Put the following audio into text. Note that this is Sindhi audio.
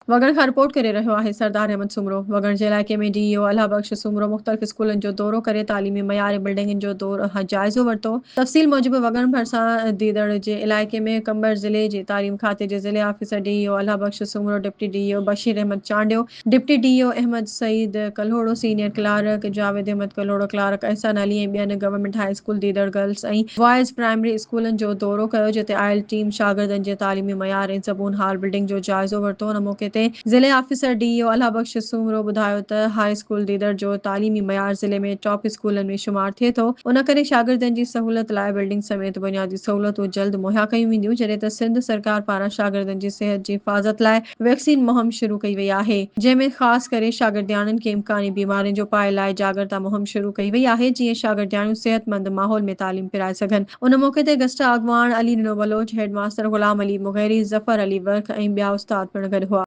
وڳڻ کان رپورٽ ڪري رهيو آهي سردار احمد سومرو. وڳڻ جي علائقي ۾ ڊي اي او الهه بخش سومرو مختلف اسڪولن جو دورو ڪري تعليمي معيار ۽ بلڊنگن جو دور جائزو ورتو. تفصيل موجب وڳڻ ڀرسان ديدڙ جي علائقي ۾ قمبر ضلعي جي تعليم کاتي جي ضلعي officer D E O Allahi Bakhsh Soomro, deputy D E O Bashir Ahmed Chandio, deputy D E O Ahmed Saeed Kalhoro, senior clerk Javed Ahmed Kalhoro, clerk Ahsan Ali ۽ ٻين government high school Didar girls ۽ boys primary اسڪولن جو دورو ڪيو جتي آيل ٽيم شاگردن جي تعليمي معيار ۽ زبون حال بلڊنگ جو جائزو ورتو ان موقعي تي ضلعي officer D E O Allahi Bakhsh Soomro ٻڌايو ته هاء اسڪول ديدڙ جو تعليمي معيار ضلعي ۾ ٽاپ اسڪولن ۾ شمار ٿئي ٿو ان ڪري شاگردن جي سهولت لاء بلڊنگ سميت بنيادي سهولتون جلد مهيا ڪيون وينديون جڏهن ته سنڌ سرڪار پاران شاگردن جي صحت جي حفاظت لاء ويڪسين مهم شروع ڪئي وئي آهي، جنهن ۾ خاص ڪري شاگردياڻين کي امڪاني بيمارين جو اپاء لاء جاڳرتا مهم شروع ڪئي وئي آهي، جيئن شاگردياڻيون صحتمند ماحول ۾ تعليم پرائي سگهن. ان موقعي تي گسٽا اڳواڻ علي ڏنو بلوچ، هيڊ ماستر غلام علي مغيري، ظفر علي ورک ۽ ٻيا استاد پڻ گڏ هئا.